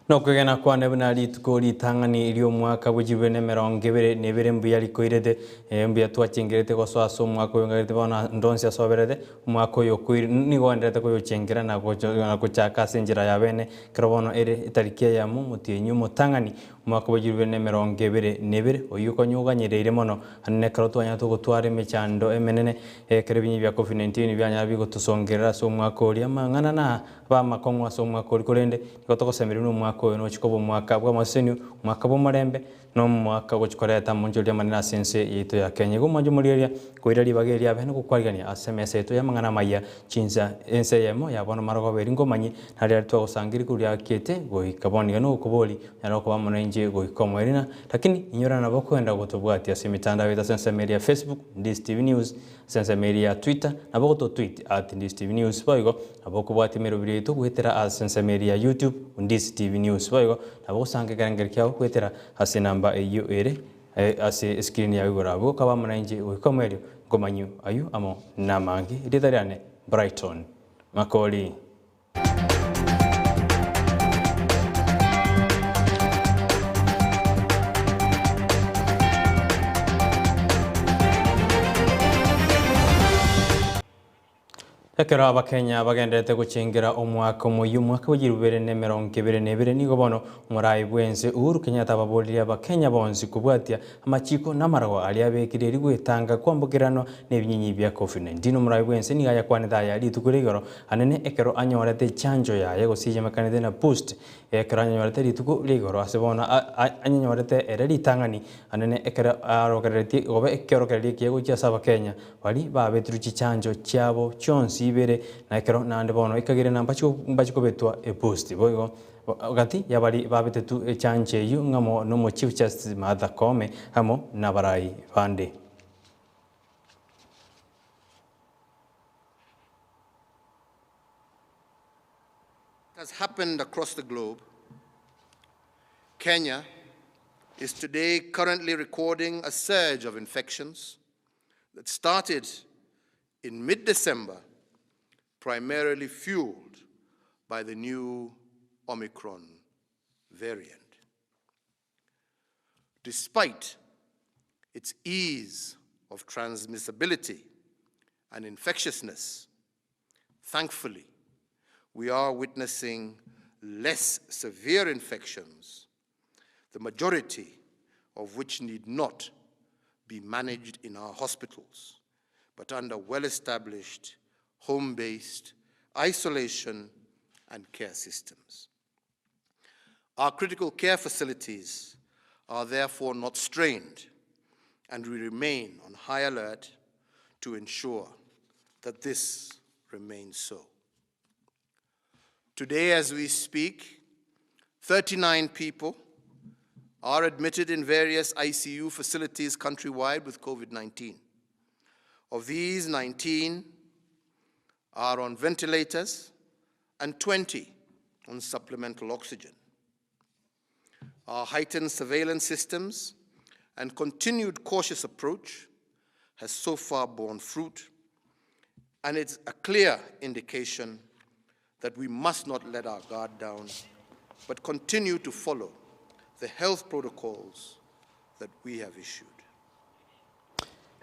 Nokwegena kwane buna rituko ritang'ani ri'omwaka bwe chibwe nemerongo ebere na ebere mbuya rikoirete, ee, mbuya twachengerete gosoa ase omwaka oyo ngagerete bono ndonsi asoberete, omwaka oyo okoire nigo oenderete koyochengera na gocha na gochaka ase enchera ya bene, ekero bono ere etariki eyemo omotienyi omotang'ani omwaka bwe chibwe nemerongo ebere na ebere, oyio konya oganyereire mono, naende nekero twanyarete gotwara emechando emenene, ekero ebinyi bia covid 19 bianyara bigotosongerera ase omwaka oria, amang'ana na B'amakong'u ase omwaka oria, korende nigo togosemeria buna omwaka oyo nochia koba omwaka bw'amasesenio, omwaka bw'omorembe, na omwaka ogochia koreta amonchoria amanene ase ense yaito ya Kenya. Igo omwancho omorigereria koira ribaga eri abe nogokwarigania ase emesa yaito y'amang'ana amaya chinsa ense eyemo ya bono marogoba eri ngomanyie nario aria twagosangeria korwa riakete goika bono iga nogokobori onyare koba amo nainche goika omoerio Lakini inyora nabo okogenda gotobwatia ase emitandao yaito ase ensemo eria ya Facebook, Ndisi TV News, Ase ensemo eria ya Twitter, nabo ogototweet at Ndisi TV News boigo nabo okobwatia emeroberi yaito goetera ase ensemo eria ya YouTube, Ndisi TV News boigo nabo ogosanga ekerengerio kiago goetera ase enamba eyio ere ase escreen yao igoro abwo okaba amo nainche goika omoerio nkomanywe ayio amo namange. Erieta riane Brighton Makori. Ekero Abakenya bagendererete gochengera omwaka omoyia omwaka bwe chilifu bibere na emerongo ebere na ebere, nigo bono omorai bw'ense Uhuru Kenyatta ababoririe Abakenya bonsi kobwatia amachiko na amarago aria abekire erio gwetanga kwambokeranwa na ebinyinyi bia Covid-19. Omorai bw'ense nigo ayakwanete aya rituko ria igoro Anene ekero anyorete echanjo yaye gose eyemekanete na boost ekero anyenyorete rituko ria igoro ase bono anyenyorete ere ritang'ani anene ekero arokereretie gobe ekeorokererio ekiya gochia ase abakenya baria babetirwe chichanjo chiabo chionsi ibere na ekero naende bono ekagera na mbachi kobetwa eboost boigo gati ya baria babetetwe echanjo eyio ng'amo na omo Chief Justice Martha Koome amo nabarai bande. Has happened across the globe, Kenya is today currently recording a surge of infections that started in mid-December, primarily fueled by the new Omicron variant. Despite its ease of transmissibility and infectiousness, thankfully, we are witnessing less severe infections, the majority of which need not be managed in our hospitals, but under well-established home-based isolation and care systems. Our critical care facilities are therefore not strained, and we remain on high alert to ensure that this remains so. Today, as we speak, 39 people are admitted in various ICU facilities countrywide with COVID-19. Of these, 19 are on ventilators and 20 on supplemental oxygen. Our heightened surveillance systems and continued cautious approach has so far borne fruit, and it's a clear indication that we must not let our guard down, but continue to follow the health protocols that we have issued.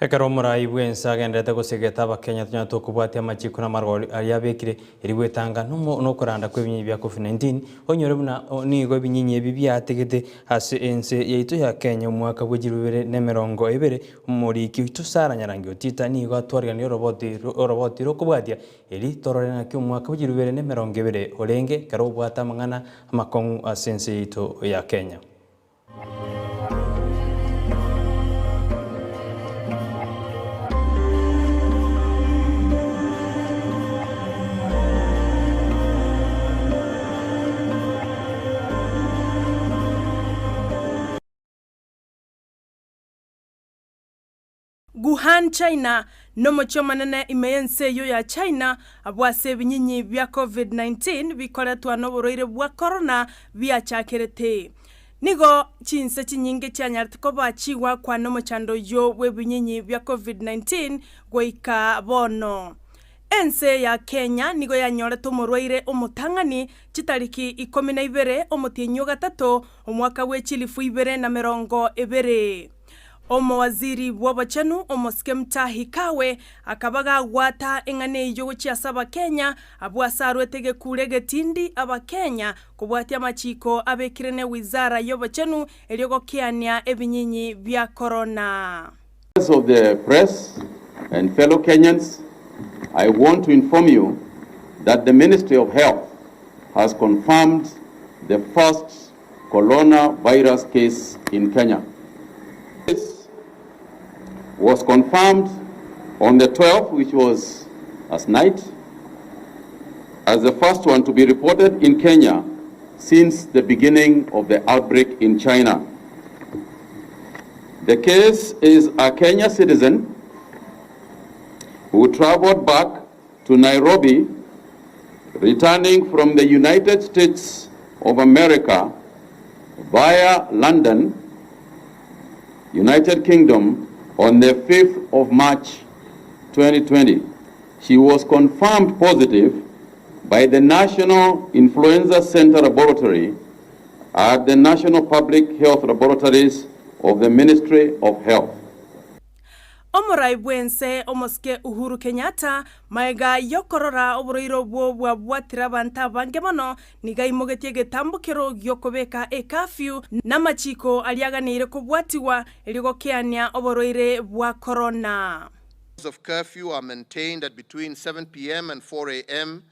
Ekero omorai bw'ense agendererete gosegeta Abakenya tonyare tokobwatia amachiko na amarwori aria abekire erio gwetanga nokoranda kw'ebinyinyi bia Covid-19, onyore buna nigo ebinyinyi ebi biategete ase ense yaito ya Kenya omwaka bwe chilifu ibere na emerongo ebere, omoriki oito Sarah Nyarangi Otita nigo atwariganirie oroboti oroboti rokobwatia eri torore naki omwaka bwe chilifu ibere na emerongo ebere orenge ekero obwate amang'ana amakong'u ase ense yaito ya Kenya. Wuhan, China, nomochie omonene ime y'ense eyio ya China, abwo ase ebinyinyi bia Covid-19 bikoretwa noborwaire bwa Corona biachakerete. Nigo chinse chinyinge chianyarete koba chigwakwa nomochando oyio bw'ebinyinyi bia Covid-19 goika bono. Ense ya Kenya nigo yanyorete omorwaire omotang'ani chitariki 12 omotienyi o gatato omwaka bwe chilifu ibere na merongo ebere. Omowaziri bw'obochenu omosike Mutahi Kagwe akaba gagwata eng'ana eyio gochia ase Abakenya abwo ase arwete egekuro egetindi Abakenya kobwatia amachiko abekire ne wizara y'obochenu erio gokeania ebinyinyi bia korona. Of the press and fellow Kenyans, I want to inform you that the Ministry of Health has confirmed the first coronavirus case in Kenya. This was confirmed on the 12th, which was last night, as the first one to be reported in Kenya since the beginning of the outbreak in China. The case is a Kenya citizen who traveled back to Nairobi, returning from the United States of America via London, United Kingdom, on the 5th of March 2020. She was confirmed positive by the National Influenza Center Laboratory at the National Public Health Laboratories of the Ministry of Health. Omorai bw'ense omosike Uhuru Kenyatta maega y'okorora oborwaire obwo bwabwatire abanto abange mono nigo aimogetie egetambokero gi'okobeka ecurfew na amachiko aria aganeire kobwatigwa erio gokeania oborwaire bwa korona. Of curfew are maintained at between 7 p.m. and 4 a.m.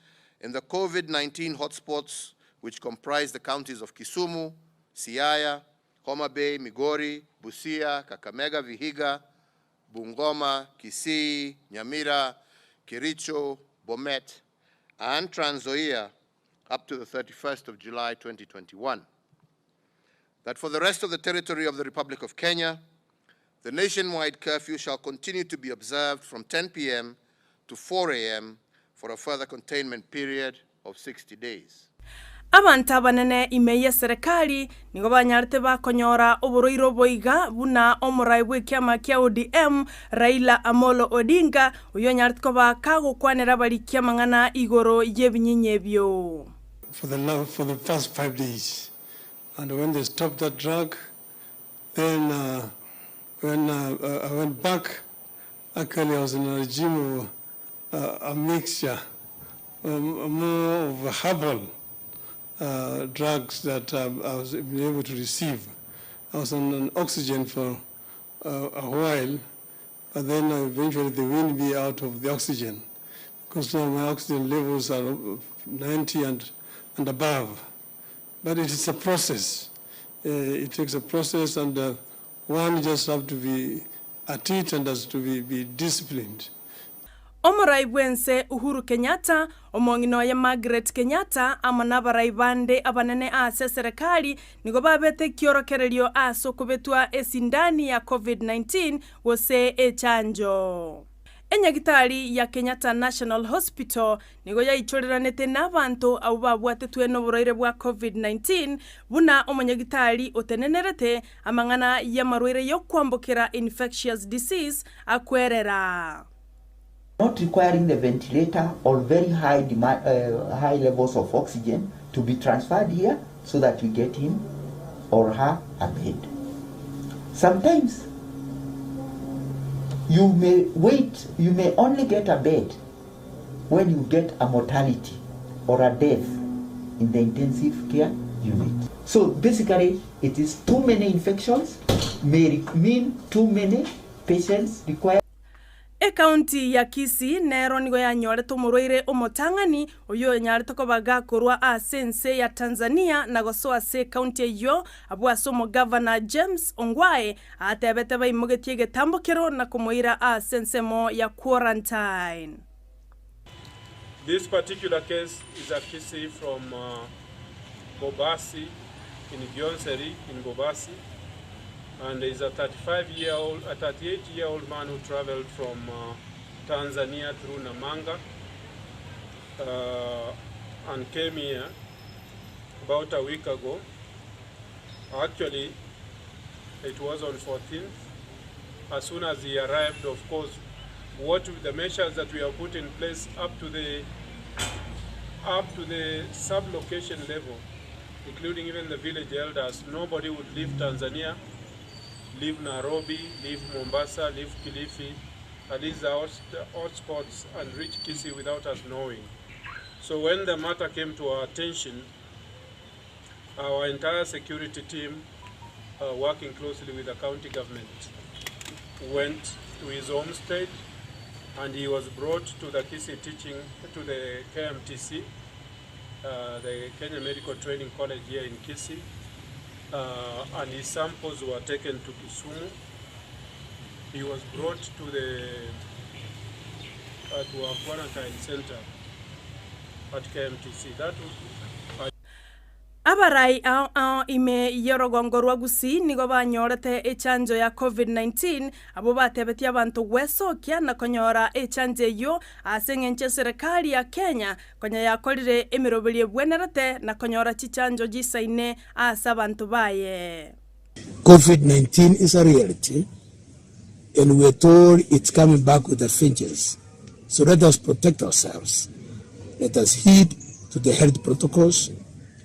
in the COVID-19 hotspots, which comprise the counties of Kisumu, Siaya, Homa Bay, Migori, Busia, Kakamega, Vihiga, Bungoma, Kisii, Nyamira, Kericho, Bomet, and Trans Nzoia up to the 31st of July 2021. That for the rest of the territory of the Republic of Kenya, the nationwide curfew shall continue to be observed from 10 p.m. to 4 a.m. for a further containment period of 60 days. Abanto abanene ime y'eserekari nigo banyarete bakonyora oborwaire obo iga buna omorai bw'ekiama kia ODM Raila Amolo Odinga oyio onyarete koba kagokwanera abariki amang'ana igoro y'ebinyinyi ebio. For the first 5 days. And when they stopped that drug, then when I went back, actually I was in a regime of a mixture, more of herbal drugs that I was able to receive. I was on an oxygen for a while, but then eventually they weaned me out of the oxygen because now my oxygen levels are 90 and above. But it is a process. It takes a process, and one just have to be at it and has to be disciplined. Omorai bwense Uhuru Kenyatta, omong'ina oye Margaret Kenyatta amo n'abarai bande abanene ase serikali nigo babete ekiorokererio ase okobetwa esindani ya COVID-19 gose echanjo. Enyagitari ya Kenyatta National Hospital nigo yaichoreranete n'abanto abo babwatetwe n'oborwaire bwa COVID-19 buna omonyagitari otenenerete amang'ana y'amarwaire y'okwambukira infectious disease akwerera. Not requiring the ventilator or very high demand, high levels of oxygen to be transferred here so that we get him or her a bed. Sometimes you may wait, you may only get a bed when you get a mortality or a death in the intensive care unit. So basically, it is too many infections may mean too many patients require Ekaunti ya Kisii nero nigo yanyorete omorwaire omotang'ani oyo onyarete koba gakorwa ase ense ya Tanzania na gosoa ase ekaunti eyio abwo ase omogavana James Ongwae atebete baimogetie egetambokero na komoira ase ensemo ya quarantine. This particular case is a Kisii from Bobasi in Gionseri in Bobasi, and is a 35-year-old, a 38-year-old man who traveled from Tanzania through Namanga and came here about a week ago. Actually, it was on 14th. As soon as he arrived, of course, What the measures that we have put in place up to the up to the sub-location level, including even the village elders, nobody would leave Tanzania, leave Nairobi, leave Mombasa, leave Kilifi, at least the hotspots, and reach Kisii without us knowing. So when the matter came to our attention, our entire security team, working closely with the county government, went to his homestead, and he was brought to the Kisii teaching, to the KMTC, the Kenya Medical Training College here in Kisii, and his samples were taken to Kisumu. He was brought to to our quarantine center at KMTC. That was, Abarai ao ao ime y'orogongo rwa Gusii nigo banyorete echanjo ya Covid-19, abwo batebetie abanto gwesokia na konyora echanjo eyio ase eng'encho eserekari ya Kenya konya yakorire emeroberio ebwenerete na konyora chichanjo chisaine ase abanto baye. COVID-19 is a reality, and we are told it's coming back with a vengeance. So let us protect ourselves. Let us heed to the health protocols.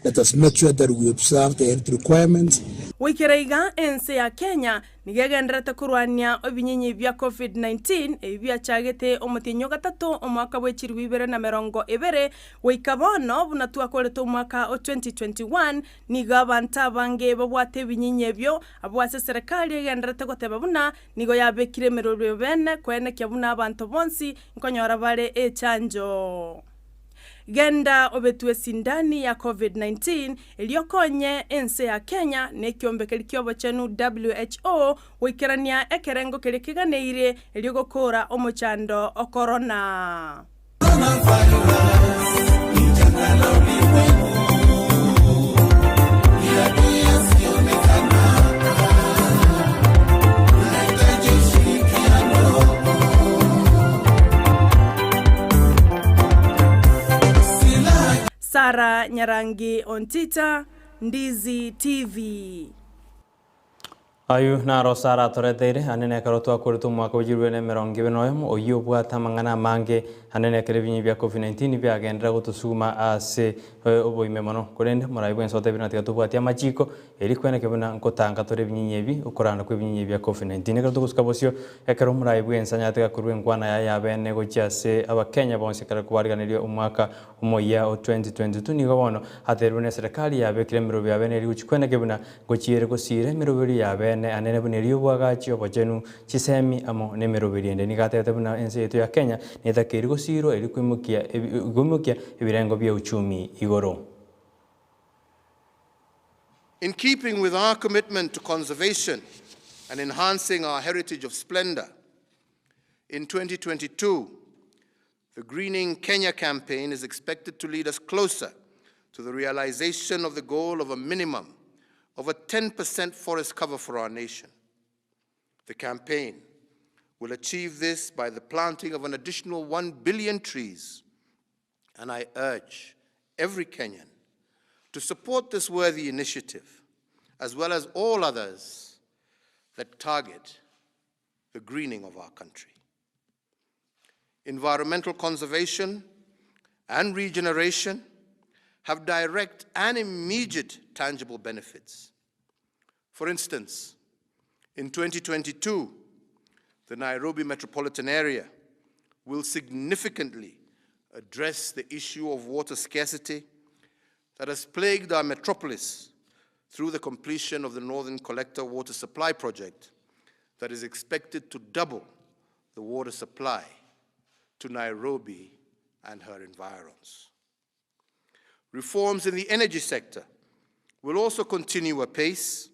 Let us make sure that we observe the health requirements. Goikera iga ense ya Kenya nigo egendererete korwania ebinyinyi bia Covid-19 ebi biachagete omotienyi o gatato omwaka bwe chilifu ibere na emerongo ebere goika bono buna twakorete omwaka o 2021 nigo abanto abange babwate ebinyinyi ebio abwo ase eserekari egendererete goteba buna nigo yabekire emerobio bene koenekia buna abanto bonsi nkonyora bare echanjo. Genda obetwe esindani ya Covid-19 erio okonye ense ya Kenya na ekiombe keria ki'obochenu WHO goikerania ekerengo keria keganeire erio gokora omochando o korona. Sarah Nyarangi Ontita, Ndizi TV. Ayio naro Sara atoreteire, ande nekero twakorete omwaka bwe chirubere na emerongo ebere na oyomo, oyio obwate amang'ana amange ande nekero ebinyinyi bia Covid-19 biagenderera gotosuguma ase oboime mono. Korende morabe bwensi otebire ng'a tiga tobwatie amachiko, erio kweneke buna nkotanga tore ebinyinyi ebi okoranda kwa ebinyinyi bia Covid-19. Ekero togosuka bosio, ekero omorabe bwensi anyarete gakorwa enkwana yaye ya bene gochia ase Abakenya bonsi ekero kwariganirie omwaka omoyia o 2022 nigo bono aterwe na eserekari yabekire emerobio ya bene erio gochia kweneke buna Ngochiere gosiira emeroberio y'abeene anene buna eria y'oboagachi, obochenu, chisemi, amo nemeroberio ende. Nigo atebete buna ense yaito ya Kenya netakeire gosiirwa erio koimokia koimokia ebirengo bia uchumi igoro. In keeping with our commitment to conservation and enhancing our heritage of splendor, in 2022, the Greening Kenya campaign is expected to lead us closer to the realization of the goal of a minimum of a 10% forest cover for our nation. The campaign will achieve this by the planting of an additional 1 billion trees, and I urge every Kenyan to support this worthy initiative, as well as all others that target the greening of our country. Environmental conservation and regeneration have direct and immediate tangible benefits. For instance, in 2022, the Nairobi metropolitan area will significantly address the issue of water scarcity that has plagued our metropolis through the completion of the Northern Collector Water Supply Project that is expected to double the water supply to Nairobi and her environs. Reforms in the energy sector will also continue apace,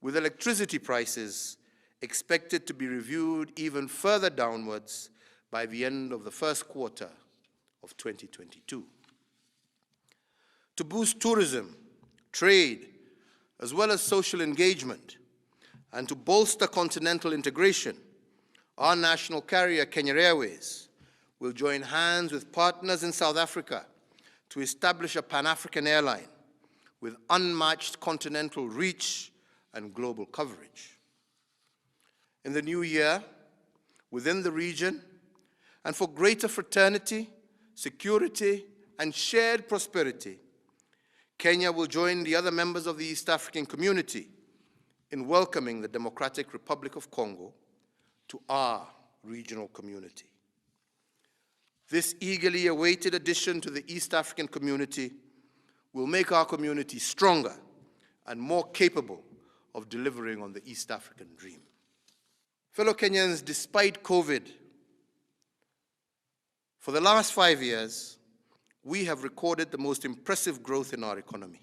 with electricity prices expected to be reviewed even further downwards by the end of the first quarter of 2022. To boost tourism, trade, as well as social engagement, and to bolster continental integration, our national carrier, Kenya Airways, will join hands with partners in South Africa to establish a Pan-African airline with unmatched continental reach and global coverage. In the new year, within the region, And for greater fraternity, security, and shared prosperity, Kenya will join the other members of the East African community in welcoming the Democratic Republic of Congo to our regional community. This eagerly awaited addition to the East African community will make our community stronger and more capable of delivering on the East African dream. Fellow Kenyans, despite COVID, for the last five years, we have recorded the most impressive growth in our economy.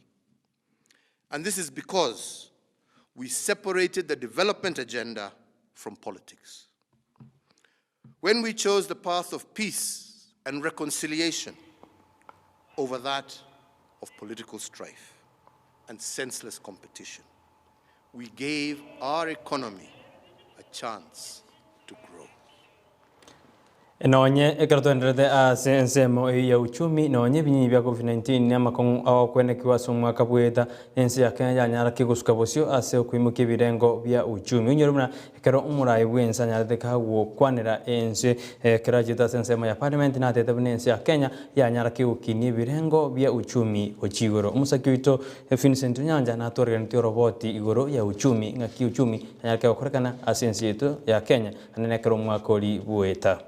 And this is because we separated the development agenda from politics. When we chose the path of peace and reconciliation over that of political strife and senseless competition, we gave our economy a chance to grow. Nonye ekero toendererete ase ensemo eyio ya uchumi, nonye ebinyinyi bia Covid-19 na amakong'u agokwenekigwa ase omwaka bweta, ense ya Kenya yanyara ki gosuka bosio ase okoimokia ebirengo bia uchumi. Onyore buna ekero omorai bw'ense anyarete kagokwanera ense ekero achete ase ensemo ya parliament natete buna ense ya Kenya yanyara ki gokinia ebirengo bia uchumi gochia igoro. Omosaki oito Vincent Onyancha natwareganetie oroboti igoro ya uchumi ng'aki uchumi yanyare kegokorekana ase ense yaito ya Kenya naende nekero omwaka oria bweta.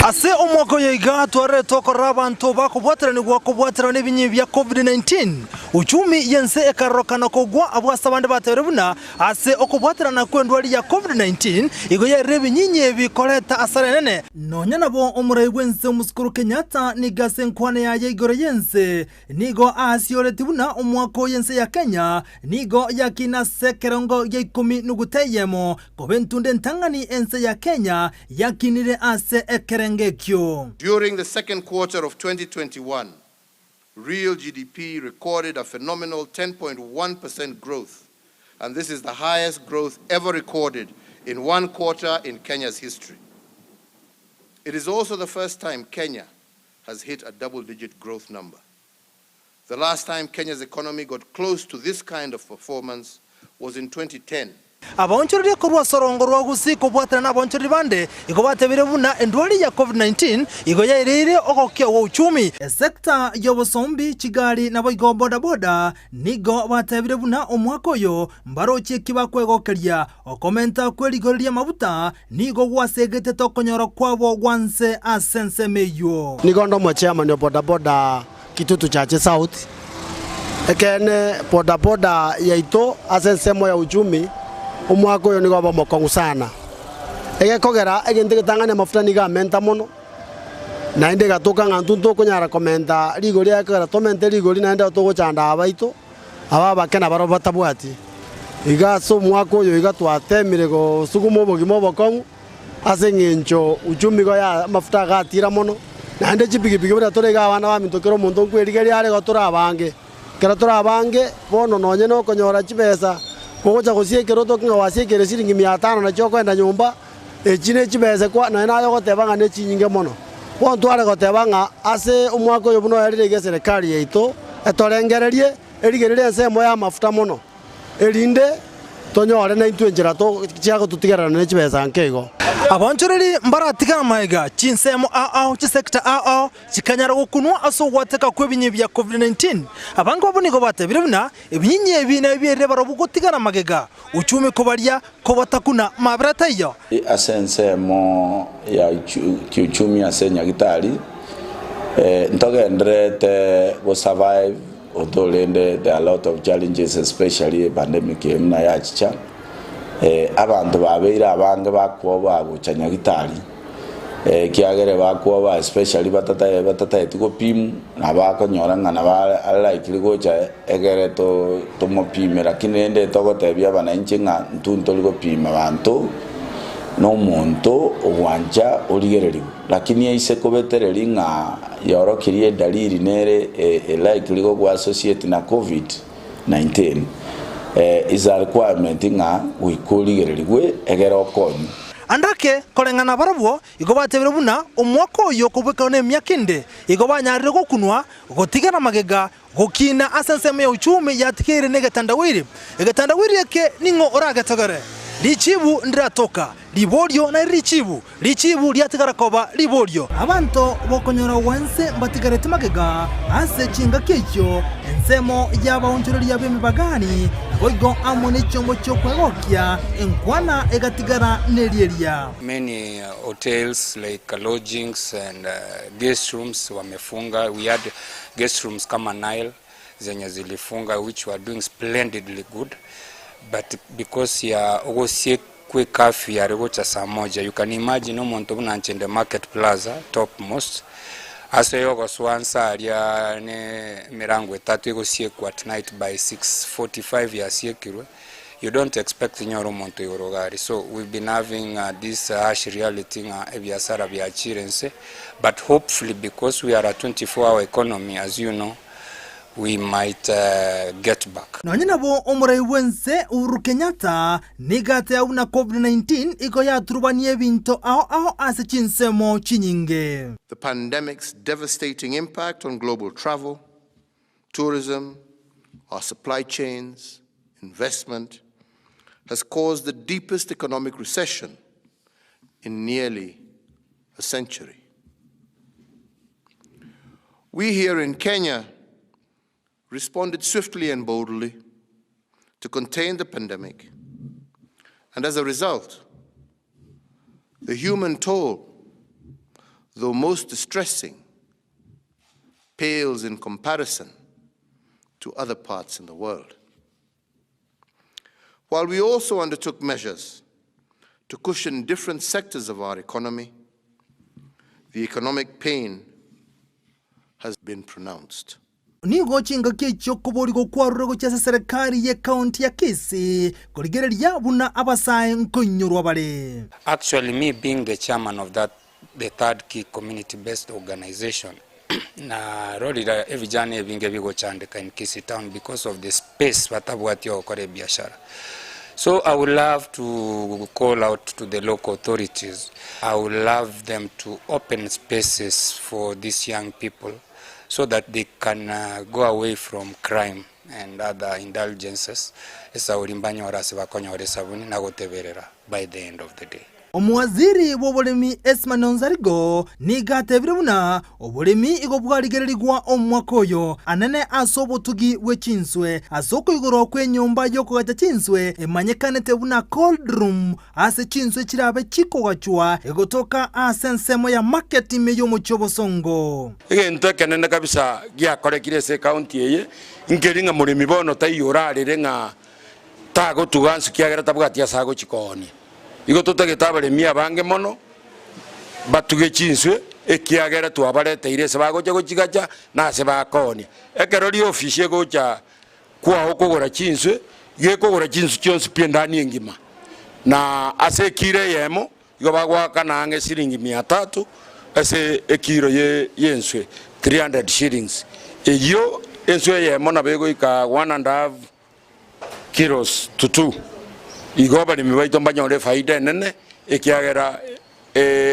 Ase omwaka oyo iga twarorete okorora abanto bakobwateranigwa kobwaterana nebinyibi bia Covid-19, uchumi y'ense ekarorokana kogwa abwo ase abande batebirie buna Ase okobwaterana kw'endwari ya Covid-19, igo yairire ebinyinyi ebi koreta asara enene. Nonya nabo omorai bw'ense Omosikuru Kenyatta nigo ase enkwana yaye igoro y'ense nigo aasioretie buna omwaka oyo ense ya Kenya nigo yakina ase ekerengo gia ikomi nuguta eyemo koba entunda entang'ani ense ya Kenya yakinire ase ekerengo ekio. During the second quarter of 2021, real GDP recorded a phenomenal 10.1% growth, and this is the highest growth ever recorded in one quarter in Kenya's history. It is also the first time Kenya has hit a double-digit growth number. The last time Kenya's economy got close to this kind of performance was in 2010. Abaonchoreria korwa ase orongo rwa Gusii kobwatana nabaonchoreria bande igo batebire buna endwari ya Covid-19 igo yaireire ogokia gwa uchumi. Esekta y'obosombi chigari naboigo bodaboda nigo batebire buna omwaka oyo mbarochie eki bakwegokeria. Okomenta kwe rigori ri'amabuta nigo gwasegetete okonyora kwabo gwa nse ase ensemo eyio. Nigo onde omochairman o bodaboda Kitutu Chache South. Ekeene bodaboda yaito ase ensemo ya uchumi omwaka oyo nigo obe omokong'u sana. Egekogera egento egetang'ani amafuta nigo amenta mono, naende egatoka ng'a intwe ntokonyara komenta rigori ekogera tomente rigori naende togochanda abaito, aba abake nabarabwo batabwati. Iga ase omwaka oyo iga twatemire gosuguma obogima obokong'u. Ase engencho uchumi igo ya amafuta agatira mono, naende chipigipigi buna tore iga abana baminto kera omonto nkwerigeria are igo tore abange. Ekero tore abange, bono nonye nokonyora chibesa kogocha gosiekera otoke ng'a gwasiekire shilingi mia tano nachio okoenda nyomba, echi ne chibesa kwa nonye naye ogoteba ng'a nechinyinge mono. Bono tware goteba ng'a ase omwaka oyo buna oyarire iga eserekari yaito etorengererie, erigererie ensemo ya amafuta mono. erinde tonyore naintwe enchera chia gototigererana ne chibesa nke igo. Abaonchoreri mbaratigare magega, chinsemo ao ao chisecta ao ao chikanyara gokunwa ase ogwateka kw'ebinyinyi bia Covid-19. Abange babo nigo batebire buna ebinyinyi ebi nabio bierire barobwo gotigara magega, uchumi kobaria kobatakuna mabera taiyo. Ase ensemo ya kiuchumi ase Nyagitari, ntogendererete go survive Although rende there are lot of challenges especially epandemic eye buna yachicha, abanto babeire abange bakwoboa gocha nyagitari ekiagera bakwoboa especially batatae batataeti gopimwa nabo akonyora ng'a nabo are likely gocha egere to tomopime lakini rende togotebia abananchi ng'a intwe ntori gopima banto na omonto ogwancha origererigwe. Lakini aise kobetereria ng'a yorokirie edalili nere elikely gokwa associate na covid 19, is a requirement ng'a goika origererigwe egere okonywe. Ande ake koreng'ana barabwo igo batebire buna omwaka oyio okobwekana nemiaka ende, igo banyarire gokunwa, gotigana magega, gokina ase ensemo ya uchumi yatigeire negetandawiri. Egetandawiri eke ning'o oragetogere? Richibu ndiratoka, riborio naire richibu, richibu riatigara koba riborio. Abanto bokonyora gwense mbatigarete magega ase chingaki echio, ensemo y'abaonchoreria b'emebagani, naboigo amo nechiombo chi'okwegokia, enkwana egatigara nerieria. Many hotels like lodgings and guest rooms wamefunga, we had guest rooms kama Nile zenye zilifunga which were doing splendidly good but because ya ogosie kwe curfew yare gocha saa moja you can imagine omonto buna inche inde market plaza top most ase ogosoa nsa aria ne emirango etato egosiekwa at night by 6:45 yasiekirwe you don't expect nyore omonto igoro iga aria so we've been having this harsh reality ng'a ebiasara biachire nse but hopefully because we are a 24 hour economy as you know we might get back. Nonye nabo omorai bw'ense Uhuru Kenyatta nigo ateba buna Covid-19 igo yaturubanie ebinto ao ao ase chinsemo chinyinge. The pandemic's devastating impact on global travel, tourism, our supply chains, investment, has caused the deepest economic recession in nearly a century. We here in Kenya responded swiftly and boldly to contain the pandemic, and as a result, the human toll, though most distressing, pales in comparison to other parts in the world. While we also undertook measures to cushion different sectors of our economy, the economic pain has been pronounced. Nigo chingaki echio koborigwa kwarure gochia ase serikali y'ecounty ya Kisii korigereria buna abasae nkoinyorwa bare. Actually me being the chairman of that the third key community based organization narorire ebijana ebinge bigochandeka in Kisii town because of the space batabwati ogokora ebiashara so I would love to call out to the local authorities I would love them to open spaces for these young people so that they can go away from crime and other indulgences esauri mbanyore ase bakonyora esabuni na goteberera by the end of the day. Omowaziri bw'oboremi Esma Nonzarigo nigo atebire buna oboremi igo bwarigererigwa omwaka oyo anene ase obotugi bwe chinswe ase okoigorwa kw'enyomba y'okogacha chinswe emanyekanete buna cold room ase chinswe chirabe chikogachwa egotoka ase ensemo ya market ime y'omochie obosongo. Egento ekenene kabisa giakorekire ase ecounty eye nkeri ng'a moremi bono taiyo orarere ng'a tagotuga nsu kiagera tabwati ase agochi koonia. Igo totagete abaremi abange mono batuge chinswe ekiagera twabareteire ase bagocha gochigacha na ase bakoonia. Ekero riofisi egocha kwao kogora chinswe, gekogora chinswe chionsi pi endani engima, na ase ekiro eyemo igo bagoakana ang'e siringi mia tatu ase ekiro y'enswe, 300 shillings. Eyio enswe eyemo nabo egoika one and half kilos to two. Igo abaremi baito mbanyore efaida enene ekiagera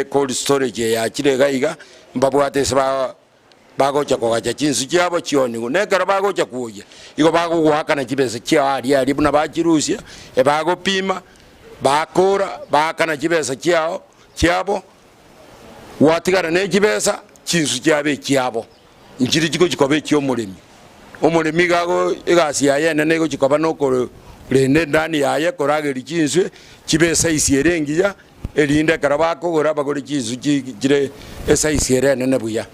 cold storage eye yachire iga iga mbabwate ase bagocha kogacha chinsu chiabo chionigwe. Na ekero bagocha kwoyia igo bagogoakana chibesa chiao aria aria buna bachirusia, ebagopima, bakora, baakana chibesa chiao chiabo, gwatigara ne chibesa, chinsu chiabo echiabo. Nchiri chigochia koba echi'omoremi. Omoremi iga ago egasi yaye enene egochia koba nokorenda endani yaye, korageria chinswe chibe esaisi ere engiya, erinde ekero bakogora bagore chinswe chi chire esaisi ere enene buya.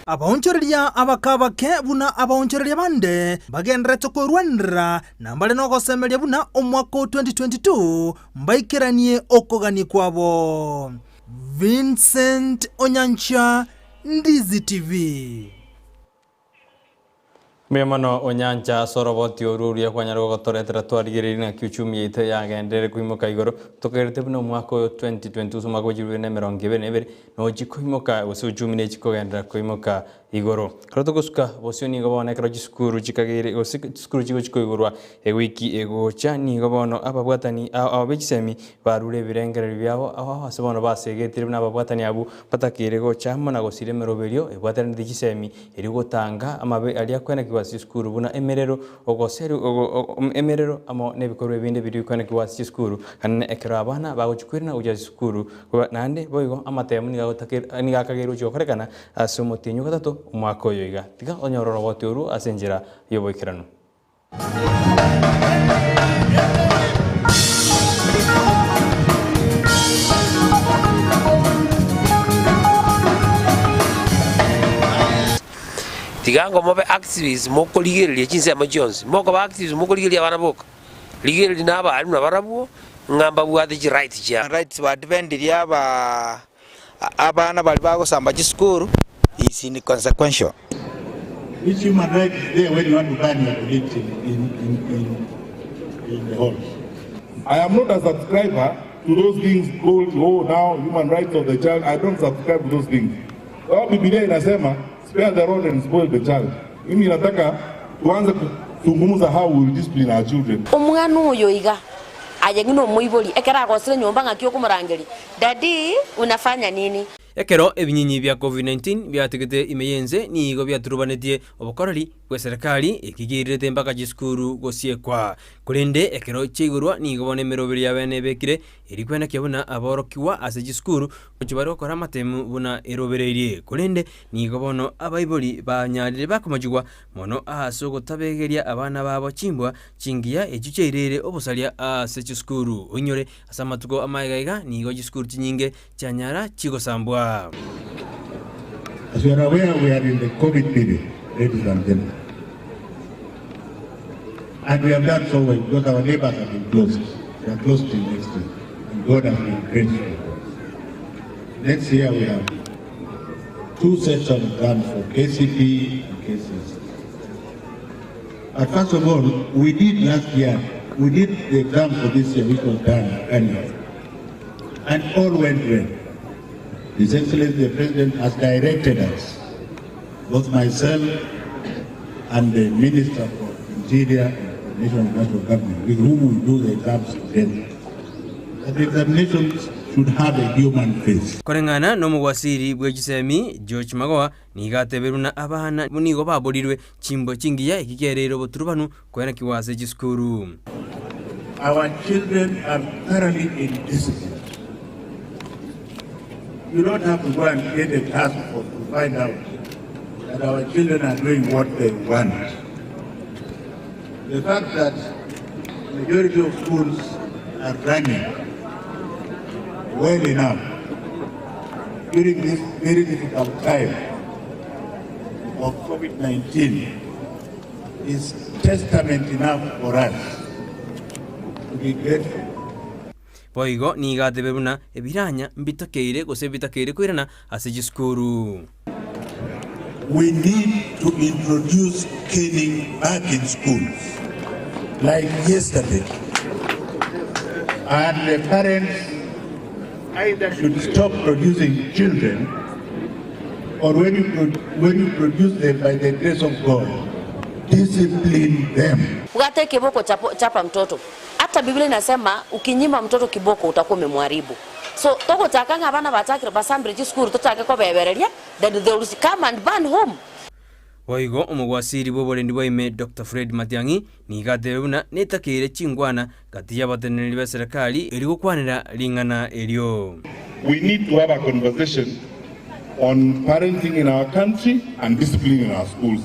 Abaonchoreria abake abake buna abaonchoreria bande mbagendererete kwerwanerera, na mbare nogosemeria buna omwaka o 2022 mbaikeranie okogania kwabo. Vincent Onyancha, Ndizi TV. Mbuya mono Onyancha ase oroboti oru oruya kwanyara gogotoretera twarigereiri naki uchumi yaito yagenderere koimoka igoro tokagerete buna omwaka oyo 2020 gose omwaka bwe chilifu ibere na emerongo ebere na ebere nochi koimoka gose uchumi nechi kogenderera koimoka igoro. Ekero togosuka bosio nigo bono ekero chisukuru chikageire gose chisukuru chigochi koigorwa ewiki egocha nigo bono ababwatani ao ao be chisemi barure ebirengererio biabo ao ao ase bono basegetire buna ababwatani abwo batakeire gocha amo na gosira emeroberio ebwatanete chisemi Erio gotanga amabe aria akwenekigwa ase chisukuru buna emerero, ogoseru, emerero amo nebikorwa ebinde biria bikwenekigwa ase chisukuru, naende ekero abana bagochia koirana gochia ase chisukuru, naende boigo amatemu nigo agotaker nigo akageirwe gochia gokorekana ase omotienyi o gatato omwaka oyo iga. Tiga onyore oroboti orwo ase enchera y'oboikeranu. Tiga ngo mobe activists mokorigereria chinsemo chionsi, mokoba activists mokorigereria abana boka, rigereria na abalimu nabarabwo ng'a mbabwate chirights chiabo. Rights badefendirie aba abana baria bagosamba chisukuru is inconsequential. Which human right is there when you want to burn your colleagues in, in, in, in, in the halls? I am not a subscriber to those things called, oh, now human rights of the child. I don't subscribe to those things. Sababu Biblia inasema spare the rod and spoil the child. Mimi nataka tuanze kuzungumza how we will discipline our children. Omwana oyo iga Aye ng'ina omoibori, ekero agosire nyomba ng'aki okomorangeria, Daddy, unafanya nini? Ekero ebinyinyi bia Covid-19 biatigete ime y'ense nigo biaturubanetie obokoreri bw'eserekari eki kiairerete mpaka chisukuru gosiekwa. Korende ekero chiaigorwa nigo bono emeroberi ya bene ebekire eri kwenekia buna aborokigwa ase chisukuru gochia bare gokora amatemu buna erobereirie. Korende nigo bono abaibori banyarire bakomochigwa mono ase ogotabegeria abana babo chimbwa chingiya echio chiairire obosaria ase chisukuru. Oinyore ase amatuko amaega iga nigo chisukuru chinyinge chianyara chigosambwa. As you are aware, we are in the COVID period, ladies and gentlemen. And we have done so well because our neighbors have been closed. They are closed till next year. And God has been grateful. Next year we have two sets of exams for KCP and KCSE. But first of all, we did last year, we did the exam for this year, which was done earlier. And all went well. His Excellency the President has directed us, both myself and the Minister for Interior and Coordination of National Government, with whom we do the exams together, that the examinations should have a human face. Koreng'ana nomogwasiri bwe chisemi George Magoha nigo atebeirwe buna abana nigo baborirwe chimbwa chingiya eki kiareire oboturubanu koenekigwa ase chisukuru. Our children are thoroughly indisciplined. You don't have to go and create a task force to find out that our children are doing what they want. The fact that majority of schools are running well enough during this very difficult time of COVID-19 is testament enough for us to be grateful. Boigo nigo atebe buna ebiranya mbitakeire gose bitakeire koirana ase chisukuru. We need to introduce caning back in schools like yesterday. And the parents either should stop producing children or when you, when you produce them by the grace of God, discipline them. Bwata ekeboko chapo, chapa mtoto. Hata Biblia inasema ukinyima mtoto kiboko utakuwa umemharibu. So togochaka ng'a abana bachakire basambire chisukuru tochake kobebereria then they will come and burn home. Boigo omogwasiri bw'oborendi bwa ime Doctor Fred Matiang'i nigo atebe buna netakeire chingwana gati y'abateneneri b'eserekari erio gokwanera ring'ana erio. We need to have a conversation on parenting in our country and discipline in our schools.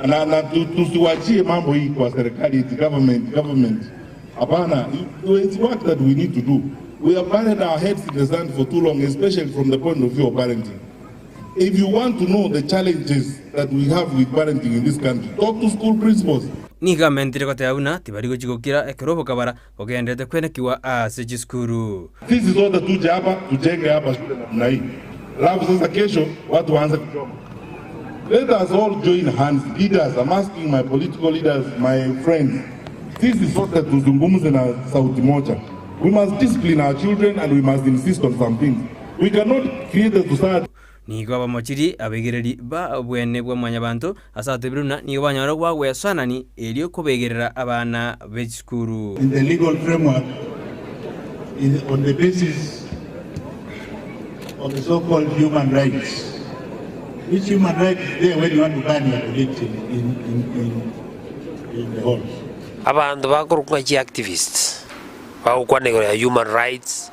Na, na tusiwachie mambo hii kwa serikali eti government government. Hapana, it's work that we need to do. We have buried our heads in the sand for too long, especially from the point of view of parenting. If you want to know the challenges that we have with parenting in this country, talk to school principals. Nigo amentire goteba buna tibari gochia gokira ekero obokabara bogenderete kwenekigwa ase chisukuru. Sisi sote tuje hapa tujenge hapa shule namna hii, alafu sasa kesho watu waanze kuchoma. Let us all join hands, leaders, I'm asking my political leaders, my friends, sisi sote tuzungumze na sauti moja. We must discipline our children and we must insist on some things. We cannot create a society. Nigo abamochiri abaigereri ba obwene bwa mwanyabanto ase atebire buna nigo banyora gwagwesoanani erio kobegerera abana be chisukuru. In the legal framework in, on the basis of the so-called human rights. Which human right is there when you want to ban your colleagues in, in, in, in, in the halls? Abanto bakorokwa ng'a chiactivists, bagokwana igoro ya human rights,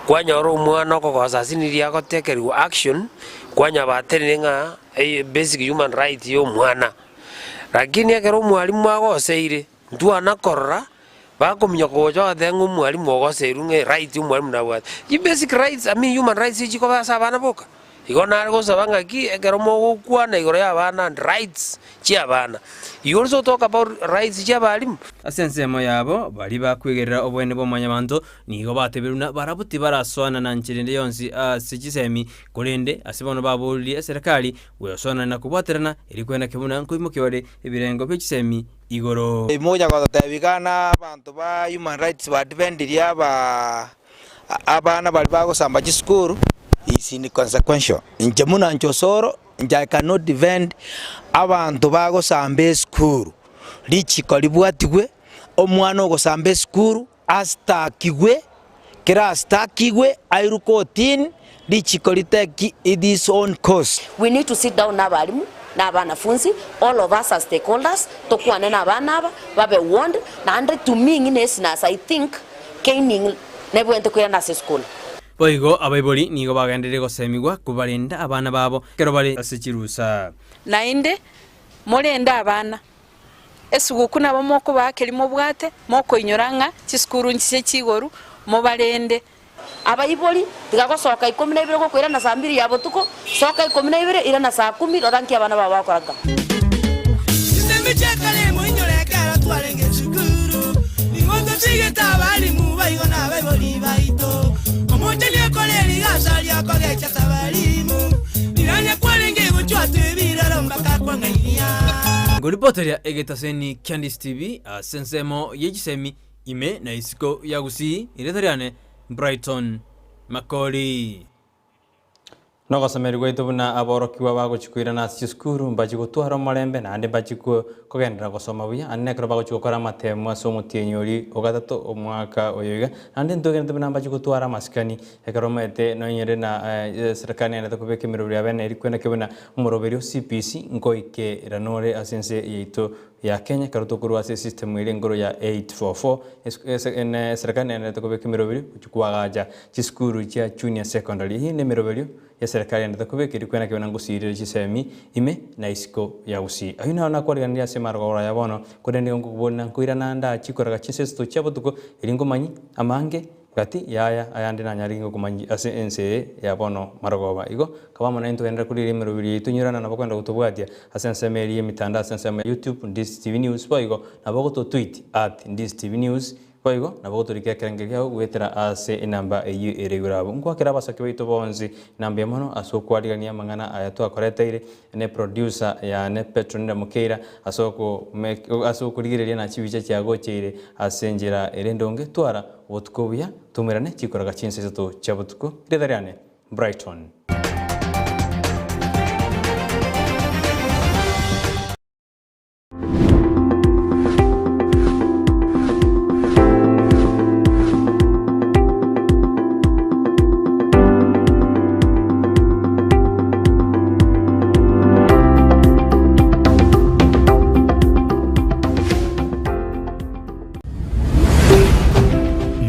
kwanyora omwana okogosa ase riria agotekerigwa action, kwanyora batenenire ng'a basic human right ya omwana. Lakini ekero omwalimu agoseire, ntwana korora, bakominyoka gocha bagoteba ng'a omwalimu ogoseirwe ng'a eright ya omwalimu nabwate. Chibasic rights, I mean human rights chikoba ase abana boka. Igo nare gosaba ng'aki ekero mogokwana igoro y'abana and rights chi'abana, you also talk about rights chi'abalimu. Ase ensemo yabo, baria bakwegerera oboene bwa Mwanyabanto nigo batebire buna barabwo tibarasoana na nchera ende yonsi ase chisemi, korende ase bono baboririe eserekari gwesoanana na kobwaterana erio kwenake buna nkoimokia bare ebirengo bie chisemi igoro. Mocha gototebia iga na abanto ba human rights ba defendirie aba abana baria bagosamba chisukuru is inconsequential. Inche buna inche Osoro, inche I cannot defend abanto bagosamba esukuru. Richiko ribwatigwe, omwana ogosamba esukuru astakigwe, kera astakigwe airwe kotini, richiko ri take its own course. We need to sit down na abalimu na abanafunzi, all of us as stakeholders, tokwane na abana aba, babe warned, naende to me ng'ina esinasa I think caning nebwenerete koirana ase esukuru. Boigo abaibori nigo bagenderire gosemigwa kobarenda abana babo ekero bare ase chirusa. Naende morende abana. Esuguku nabo mokobaa keria mobwate, mokoinyora ng'a chisukuru nchiche chigoru, mobarende. Abaibori, tiga gosoka ikomi na ibere gokoirana saa mbiri ya botuko, soka ikomi na ibere, irana saa kumi, rora nki abana bao bagokora nka. Chisemi chi'ekare moinyore ekero twarenge esukuru, nigo tosigete abalimu baigo na abaibori baito. Omocheni okore rigasa ri'okogecha abalimu, riranya kwarenge gochwatwa ebiroro mpaka kwang'ainia. Ngoripoteria egetaseni kia Ndisi TV ase ensemo ye chisemi ime na isiko ya Gusii, erieta riane Brighton Makori. Nogosemeria gwaito buna aborokigwa bagochia koirana ase chisukuru mbachie gotwara omorembe naende mbachie kogenderera gosoma buya naende nekero bagochia gokora amatemo ase omotienyi oria ogatato omwaka oyo iga naende ntwegenete buna mbachie gotwara amasikani ekero omanyete nonyore na eserekari naendete kobeka emeroberi yabo ene eri kweneke buna omoroberi o CBC nkoikerana ore ase ense yaito ya Kenya ekero tokorwa ase esystem eria enkoro ya 844 ene eserekari naendete kobeka emeroberi gochia koagacha Chisukuru chia junior secondary. Eyio nemeroberio y'eserekari endete kobeka erio kwena kebe na ngosiirire chisemi ime na isiko ya Gusii. Ayio naro nakwariganirie ase emarogoro aya bono, korende nigo nkokoboria na nkoirana ndaachie koraga chinsa isato chia botuko, erio nkomanyie amange gati y'aya ayande nanyare ngokomanyia ase ense eye ya bono marogoba. Igo kaba amo naintwe genderera korigereria emeroberio yaito inyorana nabo kwenda gotobwatia ase ensemo eria y'emitandao ase ensemo ya YouTube Ndisi TV News boigo nabo ogototweet at Ndisi TV News Boigo nabo gotorika ekerengo kiao goetera ase enamba eyio ere igoro abwo. Nkwakera abasoki baito bonsi na mbuya mono ase okwarigania amang'ana aya twakoreteire ne producer yane Petronella Mokeira ase oko ase okorigereria na chibicha chiagocheire ase enchera ere endonge. Twara obotuko obuya, toumerane chikoraga chinsa isato chia botuko. Rieta riane Brighton.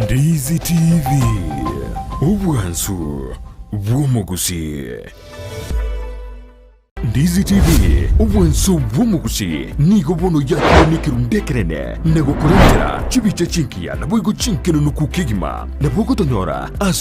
Ndizi TV, obwansu bw'omogusii. Ndizi TV, obwanso bw'omogusii, nigo bono yakire nekerundu ekenene na gokorentera chibicha chingiya naboigo chinkenenuku kegima. Nabo ogotonyora ase.